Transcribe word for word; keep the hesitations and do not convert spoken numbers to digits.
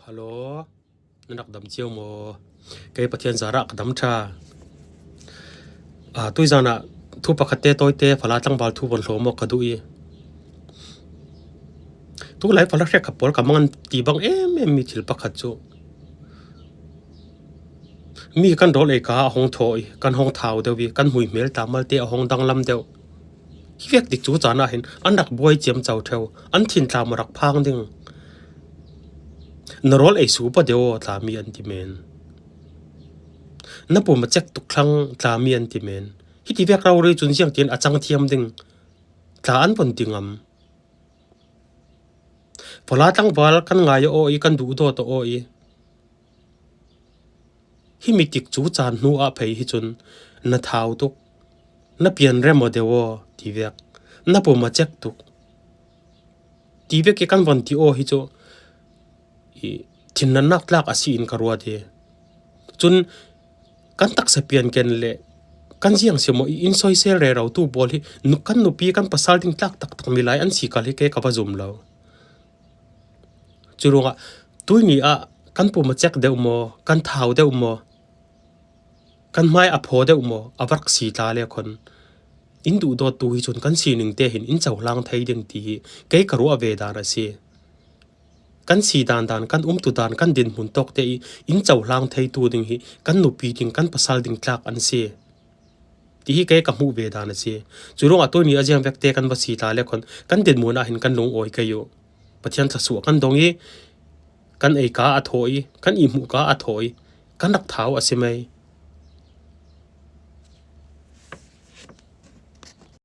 Hello, na rak dam cio maw? Kei Pathian zarah ka dam ṭha. A, tuizanah thu pakhatte tawite fala tlangval thu von hlawm awk ka duh i. Tulai fala hrekkhat pawl ka mangan ti bang em em mi thil pakhat chu, mi kan rawl eika a hawng thaw i, kan hawng thau deuh i, kan hmuihmel tla malte a hawng danglam deuh. Hi vek dik chu chan ah hin an rak buai ciamco ṭheu, an thin tla maw rak phang ding. Na rawl ei su pa deuh aw, tla mi an ti men. Na pum a cek tuk thlang, tla mi an ti men. Hiti vek rori chun ziang tin a chang thiam ding, tla an von ti ngam. Fala tlangval kan ngai aw i, kan duhdawt aw i. Hi mi tik chu chan hnu ah phei hi chun na thau tuk, na pian rem aw deuh aw ti vek, na pum a cek tuk ti vek i kan von ti aw hi chu i thinrannak tlak a si in ka ruat hi. Chun kan taksa pian ken le kan ziang si maw i, in soisel rero tu pawl hi nu-, kan nupi kan pasal ding tlak taktak milai an si kal hi kei ka va zum lo. Chu ruangah tuini ah kan pum a cek deuh maw, kan thau deuh maw, kan hmai a phaw deuh maw, a va rak si tla le khon in duhdawt tu hi chun kan sining te hin in cohlang thei ding ti hi kei ka ruah ve dan a si. Kan si dan dan, kan umtu dan, kan dinhmun tawk te i in cohlang thei tu ding hi kan nupi ding, kan pasal ding tlak an si. Ti hi kei ka hmuh ve dan a si. Chu ruangah tuini a ziang vek te kan va si tla le khon kan dinhmun ah hin kan lungawi kei uh. Pathian thluasuah kan dong i, kan eika a thaw i, kan ihmuhka a thaw i, kan rak thau a si mai.